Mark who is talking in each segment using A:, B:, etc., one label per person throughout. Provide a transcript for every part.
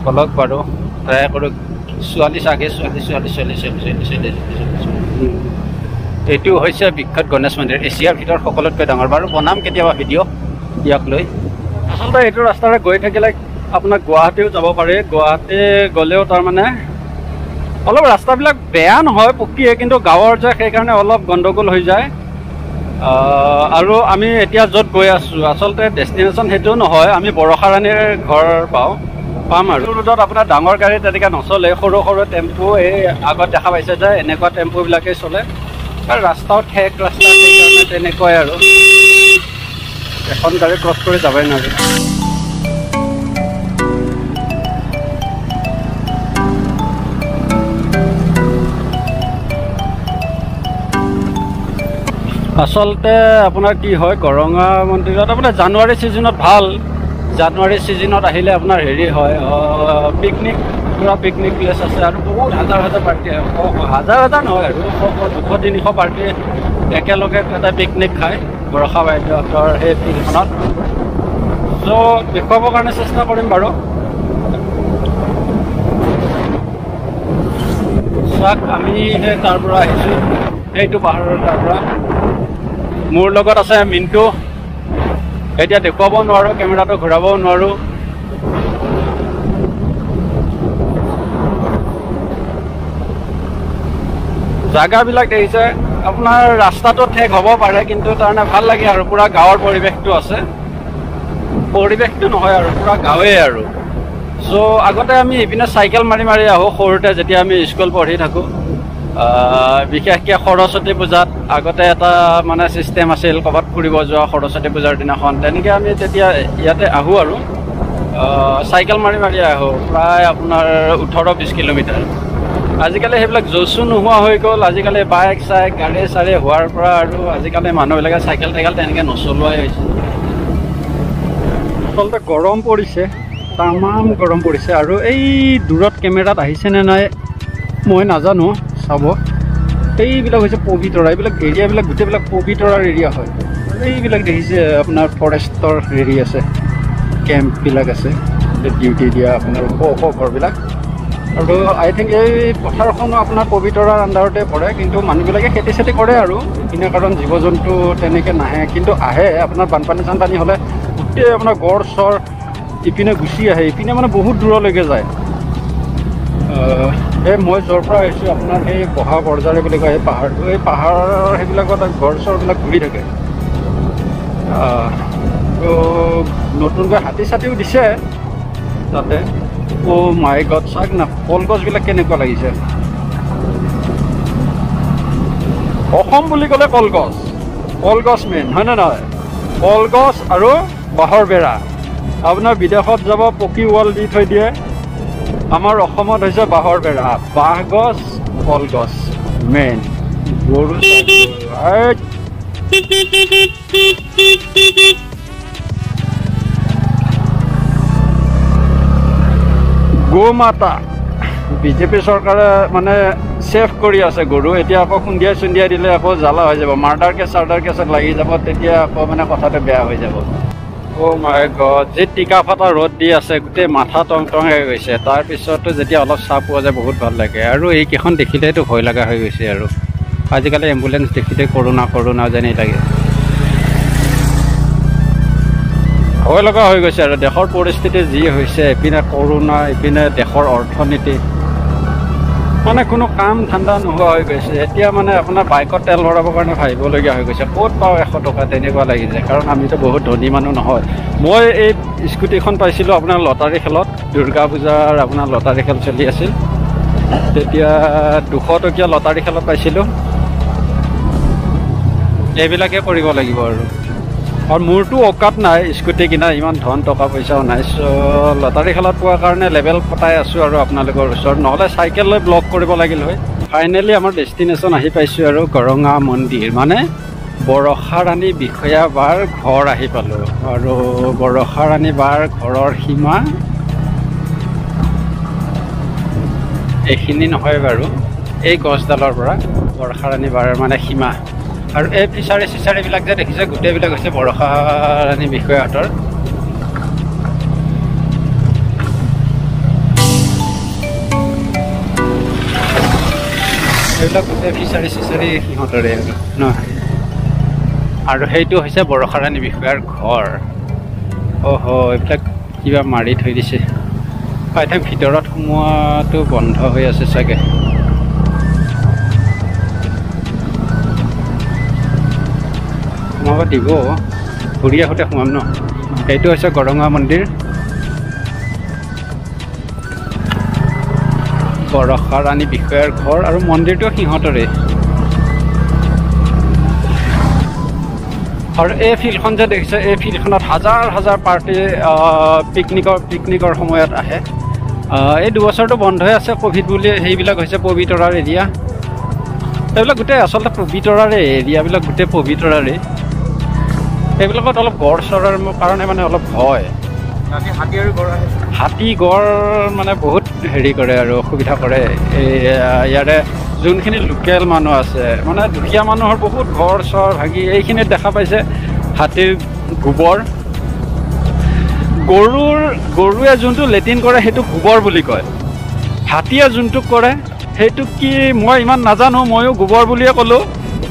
A: বলক বাৰু ট্ৰাই কৰোঁ। ছোৱালী চাগে, ছোৱালী ছোৱালী ছোৱালী ছোৱালী ছোৱালী ছোৱালী ছোৱালী। এইটো হৈছে বিখ্যাত গণেশ মন্দিৰ, এছিয়াৰ ভিতৰত সকলোতকৈ ডাঙৰ। বাৰু বনাম কেতিয়াবা ভিডিঅ' ইয়াক লৈ। আচলতে এইটো ৰাস্তাৰে গৈ থাকিলে আপোনাক গুৱাহাটীও যাব পাৰি। গুৱাহাটী গ'লেও তাৰমানে অলপ ৰাস্তাবিলাক বেয়া নহয়, পকীয়ে, কিন্তু গাঁৱৰ যে সেইকাৰণে অলপ গণ্ডগোল হৈ যায়। আৰু আমি এতিয়া য'ত গৈ আছোঁ আচলতে ডেষ্টিনেশ্যন সেইটো নহয়, আমি বৰষাৰাণীৰ ঘৰ পাম। আৰু ৰোডত আপোনাৰ ডাঙৰ গাড়ী তেনেকৈ নচলে, সৰু সৰু টেম্পু, এই আগত দেখা পাইছে যে এনেকুৱা টেম্পুবিলাকেই চলে। আৰু ৰাস্তাও ঠেক ৰাস্তা, সেইকাৰণে তেনেকুৱাই আৰু এখন গাড়ী ক্ৰছ কৰি যাবই নোৱাৰি। আচলতে আপোনাৰ কি হয়, গৰঙা মন্দিৰত আপোনাৰ জানুৱাৰী ছিজনত ভাল। জানুৱাৰী ছিজনত আহিলে আপোনাৰ হেৰি হয়, পিকনিক, পূৰা পিকনিক প্লেচ আছে। আৰু বহুত হাজাৰ হাজাৰ পাৰ্টি, হাজাৰ হাজাৰ নহয় আৰু 200 300 পাৰ্টি একেলগে এটা পিকনিক খায় বৰষা বাইদেউহঁতৰ সেই ফিল্ডখনত। চ' দেখুৱাবৰ কাৰণে চেষ্টা কৰিম বাৰু। চাওক, আমি সেই তাৰ পৰা আহিছোঁ, সেইটো পাহাৰৰ তাৰ পৰা। মোৰ লগত আছে মিণ্টু। এতিয়া দেখুৱাব নোৱাৰোঁ, কেমেৰাটো ঘূৰাবও নোৱাৰোঁ। জাগাবিলাক দেখিছে আপোনাৰ, ৰাস্তাটো ঠেক হ'ব পাৰে, কিন্তু তাৰমানে ভাল লাগে আৰু পূৰা গাঁৱৰ পৰিৱেশটো আছে। পৰিৱেশটো নহয় আৰু পূৰা গাঁৱেই আৰু। চ' আগতে আমি ইপিনে চাইকেল মাৰি মাৰি আহোঁ সৰুতে, যেতিয়া আমি স্কুল পঢ়ি থাকোঁ। বিশেষকৈ সৰস্বতী পূজাত আগতে এটা মানে ছিষ্টেম আছিল, ক'ৰবাত ফুৰিব যোৱা সৰস্বতী পূজাৰ দিনাখন, তেনেকৈ আমি তেতিয়া ইয়াতে আহোঁ আৰু চাইকেল মাৰি মাৰি আহোঁ প্ৰায় আপোনাৰ 18-20 কিলোমিটাৰ। আজিকালি সেইবিলাক জোচো নোহোৱা হৈ গ'ল। আজিকালি বাইক চাইক গাড়ী চাড়ী হোৱাৰ পৰা আৰু আজিকালি মানুহবিলাকে চাইকেল টাইকেল তেনেকৈ নচলোৱাই হৈছে। আচলতে গৰম পৰিছে, তামাম গৰম পৰিছে। আৰু এই দূৰত কেমেৰাত আহিছেনে নাই মই নাজানো, চাব। এইবিলাক হৈছে পবিতৰা, এইবিলাক এৰিয়াবিলাক গোটেইবিলাক পবিতৰাৰ এৰিয়া হয়। এইবিলাক দেখিছে আপোনাৰ ফৰেষ্টৰ হেৰি আছে, কেম্পবিলাক আছে, ডিউটি দিয়া আপোনাৰ ওখ ওখ ঘৰবিলাক। আৰু আই থিংক এই পথাৰখনো আপোনাৰ পবিতৰাৰ আণ্ডাৰতে পৰে, কিন্তু মানুহবিলাকে খেতি চেতি কৰে আৰু ইপিনে, কাৰণ জীৱ জন্তু তেনেকৈ নাহে, কিন্তু আহে আপোনাৰ বানপানী চানপানী হ'লে গোটেই আপোনাৰ গড় চৰ ইপিনে গুচি আহে, ইপিনে মানে বহুত দূৰলৈকে যায়। এই মই য'ৰ পৰা আহিছোঁ আপোনাৰ সেই বহা বৰজাৰী বুলি কয় সেই পাহাৰটো, এই পাহাৰৰ সেইবিলাকত গড় চৰবিলাক ঘূৰি থাকে। ত' নতুনকৈ হাতী চাতিও দিছে তাতে। অ' মাই গড, চাওক না কলগছবিলাক কেনেকুৱা লাগিছে। অসম বুলি ক'লে কলগছ, কলগছ মেইন হয়নে নহয়? কলগছ আৰু বাঁহৰ বেৰা। আপোনাৰ বিদেশত যাব পকী ৱাল দি থৈ দিয়ে, আমাৰ অসমত হৈছে বাঁহৰ বেৰা, বাঁহগছ কলগছ মেইন। গৰু গো মাতা, বিজেপি চৰকাৰে মানে ছেভ কৰি আছে গৰু। এতিয়া আকৌ খুন্দিয়াই চুন্দিয়াই দিলে আকৌ জ্বালা হৈ যাব, মাৰ্ডাৰ কেছ চাৰ্ডাৰ কেছত লাগি যাব, তেতিয়া আকৌ মানে কথাটো বেয়া হৈ যাব। অ' মাই গড, যি টিকা ফটা ৰ'দ দি আছে, গোটেই মাথা টং টং হৈ গৈছে। তাৰপিছতো যেতিয়া অলপ চাহ পোৱা যায় বহুত ভাল লাগে। আৰু এইকেইখন দেখিলেতো ভয় লগা হৈ গৈছে আৰু। আজিকালি এম্বুলেঞ্চ দেখিলে কৰোণা কৰোণা যেনেই লাগে, ভয় লগা হৈ গৈছে আৰু। দেশৰ পৰিস্থিতি যি হৈছে, ইপিনে কৰোণা, ইপিনে দেশৰ অৰ্থনীতি, মানে কোনো কাম ঠাণ্ডা নোহোৱা হৈ গৈছে। এতিয়া মানে আপোনাৰ বাইকত তেল ভৰাবৰ কাৰণে ভাবিবলগীয়া হৈ গৈছে, ক'ত পাওঁ 100 টকা তেনেকুৱা লাগিছে। কাৰণ আমিতো বহুত ধনী মানুহ নহয়। মই এই স্কুটিখন পাইছিলোঁ আপোনাৰ লটাৰী খেলত, দুৰ্গা পূজাৰ আপোনাৰ লটাৰী খেল চলি আছিল তেতিয়া 200 টকীয়া লটাৰী খেলত পাইছিলোঁ। এইবিলাকে কৰিব লাগিব আৰু। আৰু মোৰতো অকাত নাই স্কুটি কিনা, ইমান ধন টকা পইচাও নাই। চ' লটাৰী খেলত পোৱাৰ কাৰণে লেভেল পতাই আছোঁ আৰু আপোনালোকৰ ওচৰত, নহ'লে চাইকেল লৈ ব্লগ কৰিব লাগিল হয়। ফাইনেলি আমাৰ ডেষ্টিনেশ্যন আহি পাইছোঁ আৰু, গৰঙা মন্দিৰ, মানে বৰষাৰাণী বিষয়া বাৰ ঘৰ আহি পালোঁ। আৰু বৰষাৰাণী বাৰ ঘৰৰ সীমা এইখিনি নহয় বাৰু, এই গছডালৰ পৰা বৰষাৰাণী বাৰ মানে সীমা। আৰু এই ফিচাৰী চিচাৰীবিলাক যে দেখিছে গোটেইবিলাক হৈছে বৰষাৰাণী বিষয়াহঁতৰ। এইবিলাক গোটেই ফিচাৰী চিচাৰী সিহঁতৰে আৰু ন। আৰু সেইটো হৈছে বৰষাৰাণী বিষয়াৰ ঘৰ। অহ, এইবিলাক কিবা মাৰি থৈ দিছে। আই থিংক ভিতৰত সোমোৱাটো বন্ধ হৈ আছে চাগে। সোমাব দিব, ঘূৰি আহোঁতে সোমাম ন। এইটো হৈছে গৰঙা মন্দিৰ, বৰষাৰাণী বিষয়াৰ ঘৰ, আৰু মন্দিৰটো সিহঁতৰে। আৰু এই ফিল্ডখন যে দেখিছে, এই ফিল্ডখনত হাজাৰ হাজাৰ পাৰ্টি পিকনিকৰ সময়ত আহে। এই 2 বছৰটো বন্ধই আছে ক'ভিড বুলি। সেইবিলাক হৈছে পবিতৰাৰ এৰিয়া। এইবিলাক গোটেই আচলতে পবিতৰাৰে এৰিয়াবিলাক, গোটেই পবিতৰাৰে। এইবিলাকত অলপ গড় চৰৰ কাৰণে মানে অলপ ভয়। হাতী গড় মানে বহুত হেৰি কৰে আৰু অসুবিধা কৰে। এই ইয়াৰে যোনখিনি লোকেল মানুহ আছে, মানে দুখীয়া মানুহৰ বহুত ঘৰ চৰ ভাগি এইখিনিত দেখা পাইছে হাতীৰ গোবৰ। গৰুৱে যোনটো লেট্ৰিন কৰে সেইটো গোবৰ বুলি কয়, হাতীয়ে যোনটো কৰে সেইটো কি মই ইমান নাজানো, ময়ো গোবৰ বুলিয়ে ক'লোঁ।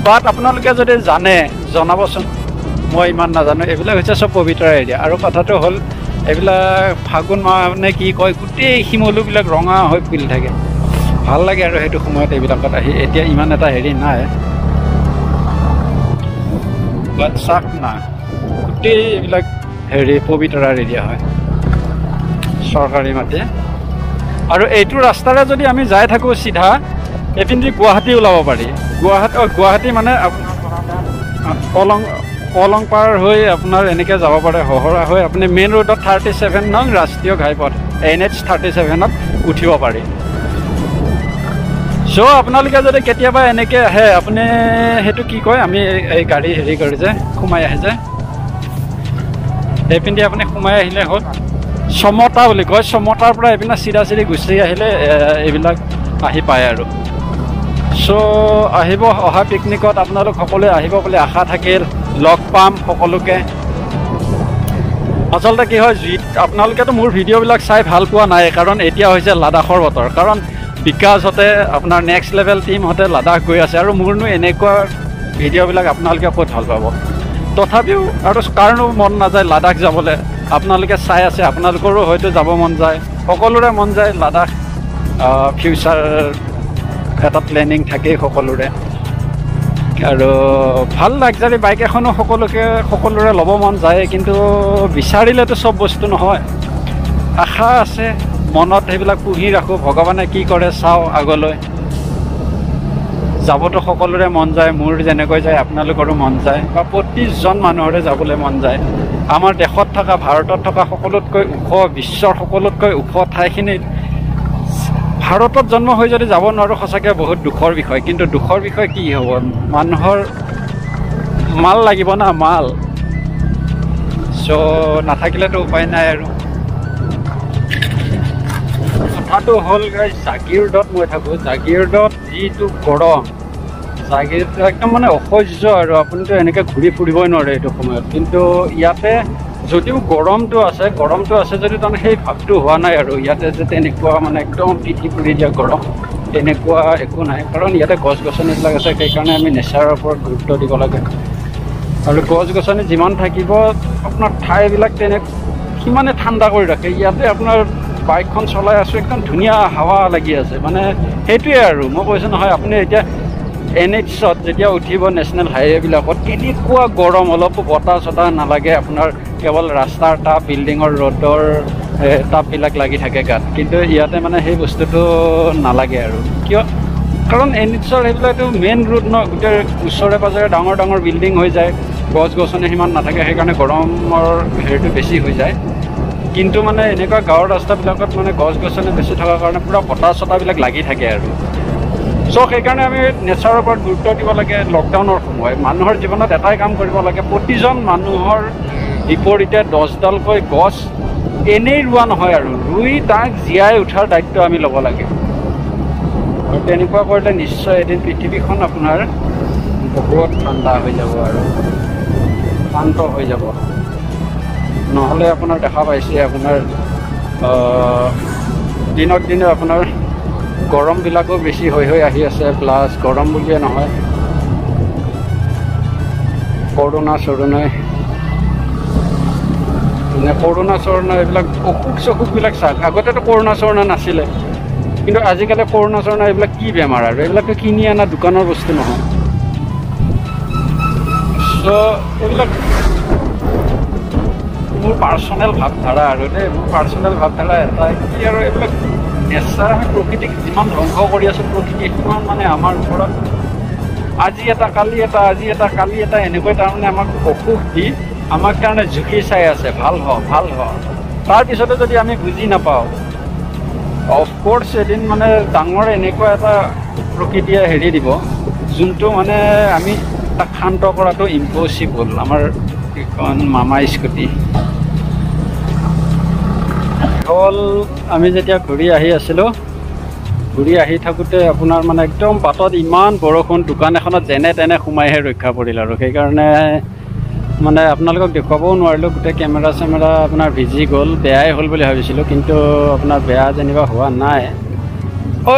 A: বাট আপোনালোকে যদি জানে জনাবচোন, মই ইমান নাজানো। এইবিলাক হৈছে চব পবিতৰা এৰিয়া। আৰু কথাটো হ'ল এইবিলাক ফাগুন মাহ নে কি কয়, গোটেই শিমলুবিলাক ৰঙা হৈ ফুলি থাকে, ভাল লাগে আৰু সেইটো সময়ত এইবিলাকত আহি। এতিয়া ইমান এটা হেৰি নাই, বাট চাক না, গোটেই এইবিলাক হেৰি পবিতৰাৰ এৰিয়া হয়, চৰকাৰী মাটি। আৰু এইটো ৰাস্তাৰে যদি আমি যাই থাকোঁ চিধা, এইপিনেদি গুৱাহাটী ওলাব পাৰি। গুৱাহাটী মানে কলং পাৰ হৈ আপোনাৰ এনেকৈ যাব পাৰে, হহৰা হৈ আপুনি মেইন ৰোডত 37 নং ৰাষ্ট্ৰীয় ঘাইপথ NH 37ত উঠিব পাৰি। চ' আপোনালোকে যদি কেতিয়াবা এনেকৈ আহে, আপুনি সেইটো কি কয়, আমি এই গাড়ী হেৰি কৰি যে সোমাই আহে যে, এইপিনেদি আপুনি সোমাই আহিলে হ'ল, চমতা বুলি কয়। চমতাৰ পৰা এইপিনে চিধা চিধি গুচি আহিলে এইবিলাক আহি পায় আৰু। চ' আহিব, অহা পিকনিকত আপোনালোক সকলোৱে আহিব বুলি আশা থাকিল। লগ পাম সকলোকে। আচলতে কি হয়, যি আপোনালোকেতো মোৰ ভিডিঅ'বিলাক চাই ভাল পোৱা নাই, কাৰণ এতিয়া হৈছে লাডাখৰ বতৰ। কাৰণ বিকাশহঁতে, আপোনাৰ নেক্সট লেভেল টীমহঁতে লাডাখ গৈ আছে, আৰু মোৰনো এনেকুৱা ভিডিঅ'বিলাক আপোনালোকে ক'ত ভাল পাব? তথাপিও আৰু কাৰণো মন নাযায় লাডাখ যাবলৈ। আপোনালোকে চাই আছে, আপোনালোকৰো হয়তো যাব মন যায়, সকলোৰে মন যায় লাডাখ। ফিউচাৰ এটা প্লেনিং থাকেই সকলোৰে। আৰু ভাল লাক্সাৰী বাইক এখনো সকলোৰে ল'ব মন যায়, কিন্তু বিচাৰিলেতো চব বস্তু নহয়। আশা আছে মনত, সেইবিলাক পুহি ৰাখোঁ, ভগৱানে কি কৰে চাওঁ। আগলৈ যাবতো সকলোৰে মন যায়, মোৰ যেনেকৈ যায় আপোনালোকৰো মন যায়, বা প্ৰতিজন মানুহৰে যাবলৈ মন যায়। আমাৰ দেশত থকা, ভাৰতত থকা সকলোতকৈ ওখ, বিশ্বৰ সকলোতকৈ ওখ ঠাইখিনিত ভাৰতত জন্ম হৈ যদি যাব নোৱাৰোঁ, সঁচাকৈ বহুত দুখৰ বিষয়। কিন্তু দুখৰ বিষয় কি হ'ব, মানুহৰ মাল লাগিব না, মাল চ' নাথাকিলেতো উপায় নাই। আৰু কথাটো হ'ল গাইজ, জাগিৰোডত মই থাকোঁ। জাগিৰোডত যিটো গৰম, জাগিৰোডটো একদম মানে অসহ্য আৰু আপুনিতো এনেকৈ ঘূৰি ফুৰিবই নোৱাৰে এইটো সময়ত। কিন্তু ইয়াতে যদিও গৰমটো আছে যদিও তাৰমানে সেই ভাৱটো হোৱা নাই আৰু ইয়াতে যে তেনেকুৱা মানে একদম পিঠি পুৰি দিয়া গৰম, তেনেকুৱা একো নাই। কাৰণ ইয়াতে গছ গছনিবিলাক আছে, সেইকাৰণে আমি নেচাৰৰ ওপৰত গুৰুত্ব দিব লাগে। আৰু গছ গছনি যিমান থাকিব, আপোনাৰ ঠাইবিলাক সিমানে ঠাণ্ডা কৰি ৰাখে। ইয়াতে আপোনাৰ বাইকখন চলাই আছোঁ, একদম ধুনীয়া হাৱা লাগি আছে। মানে সেইটোৱে আৰু মই কৈছোঁ নহয়, আপুনি এতিয়া এনএইচত যেতিয়া উঠিব, নেশ্যনেল হাইৱেবিলাকত কেনেকুৱা গৰম, অলপো বতাহ চতাহ নালাগে আপোনাৰ, কেৱল ৰাস্তাৰ তাপ, বিল্ডিঙৰ ৰ'দৰ তাপবিলাক লাগি থাকে গাত। কিন্তু ইয়াতে মানে সেই বস্তুটো নালাগে আৰু। কিয়? কাৰণ এনএইচৰ সেইবিলাকতো মেইন ৰোড ন, গোটেই ওচৰে পাঁজৰে ডাঙৰ ডাঙৰ বিল্ডিং হৈ যায়, গছ গছনি সিমান নাথাকে, সেইকাৰণে গৰমৰ হেৰিটো বেছি হৈ যায়। কিন্তু মানে এনেকুৱা গাঁৱৰ ৰাস্তাবিলাকত মানে গছ গছনি বেছি থকাৰ কাৰণে পূৰা বতাহ চতাহবিলাক লাগি থাকে আৰু। চ' সেইকাৰণে আমি নেচাৰৰ ওপৰত গুৰুত্ব দিব লাগে। লকডাউনৰ সময়ত মানুহৰ জীৱনত এটাই কাম কৰিব লাগে, প্ৰতিজন মানুহৰ বিপৰীতে 10ডালকৈ গছ এনেই ৰোৱা নহয় আৰু, ৰুই তাক জীয়াই উঠাৰ দায়িত্ব আমি ল'ব লাগে। আৰু তেনেকুৱা কৰিলে নিশ্চয় এদিন পৃথিৱীখন আপোনাৰ বহুত ঠাণ্ডা হৈ যাব আৰু শান্ত হৈ যাব। নহ'লে আপোনাৰ দেখা পাইছে, আপোনাৰ দিনক দিনে আপোনাৰ গৰমবিলাকো বেছি হৈ হৈ আহি আছে, প্লাছ গৰম বুলিয়ে নহয়, কৰোণা চৰোণাই মানে কৰোণা চৰোণা এইবিলাক অসুখ চসুখবিলাক চাওক, আগতেতো কৰোণা চৰোণা নাছিলে, কিন্তু আজিকালি কৰোণা চৰোণা এইবিলাক কি বেমাৰ আৰু, এইবিলাকতো কিনি অনা দোকানৰ বস্তু নহয়। চ' এইবিলাক মোৰ পাৰ্চনেল ভাৱধাৰা আৰু দেই, মোৰ পাৰ্চনেল ভাৱধাৰা এটা কি আৰু, এইবিলাক নেচাৰ আমি প্ৰকৃতিক যিমান ধ্বংস কৰি আছোঁ, প্ৰকৃতি সিমান মানে আমাৰ ওপৰত আজি এটা কালি এটা, আজি এটা কালি এটা, এনেকৈ তাৰমানে আমাক অসুখ দি আমাক তাৰমানে জুখি চাই আছে, ভাল হ ভাল হ। তাৰপিছতে যদি আমি বুজি নাপাওঁ, অফক'ৰ্ছ এদিন মানে ডাঙৰ এনেকুৱা এটা প্ৰকৃতিয়ে হেৰি দিব, যোনটো মানে আমি তাক শান্ত কৰাটো ইম্পচিবল। আমাৰ এইখন মামা স্কুটি হ'ল, আমি যেতিয়া ঘূৰি আহি আছিলোঁ, ঘূৰি আহি থাকোঁতে আপোনাৰ মানে একদম বাটত ইমান বৰষুণ, দোকান এখনত যেনে তেনে সোমাইহে ৰক্ষা পৰিল আৰু। সেইকাৰণে মানে আপোনালোকক দেখুৱাবও নোৱাৰিলোঁ, গোটেই কেমেৰা চেমেৰা আপোনাৰ ভিজি গ'ল, বেয়াই হ'ল বুলি ভাবিছিলোঁ, কিন্তু আপোনাৰ বেয়া যেনিবা হোৱা নাই। ঐ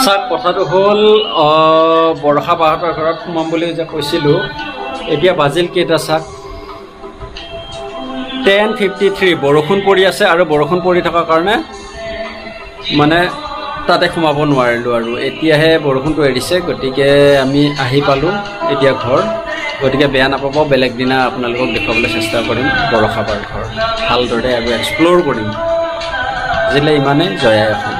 A: চাওক, কথাটো হ'ল বৰষা বাহঁতৰ ঘৰত সোমাম বুলি যে কৈছিলোঁ, এতিয়া বাজিল কেইটা চাওক, 10:53। বৰষুণ পৰি আছে আৰু বৰষুণ পৰি থকাৰ কাৰণে মানে তাতে সোমাব নোৱাৰিলোঁ আৰু। এতিয়াহে বৰষুণটো এৰিছে, গতিকে আমি আহি পালোঁ এতিয়া ঘৰ। গতিকে বেয়া নাপাব, বেলেগ দিনা আপোনালোকক দেখুৱাবলৈ চেষ্টা কৰিম বৰষা বাৰ ঘৰ ভালদৰে আৰু এক্সপ্ল'ৰ কৰিম। আজিলৈ ইমানেই, জয় আই অসম।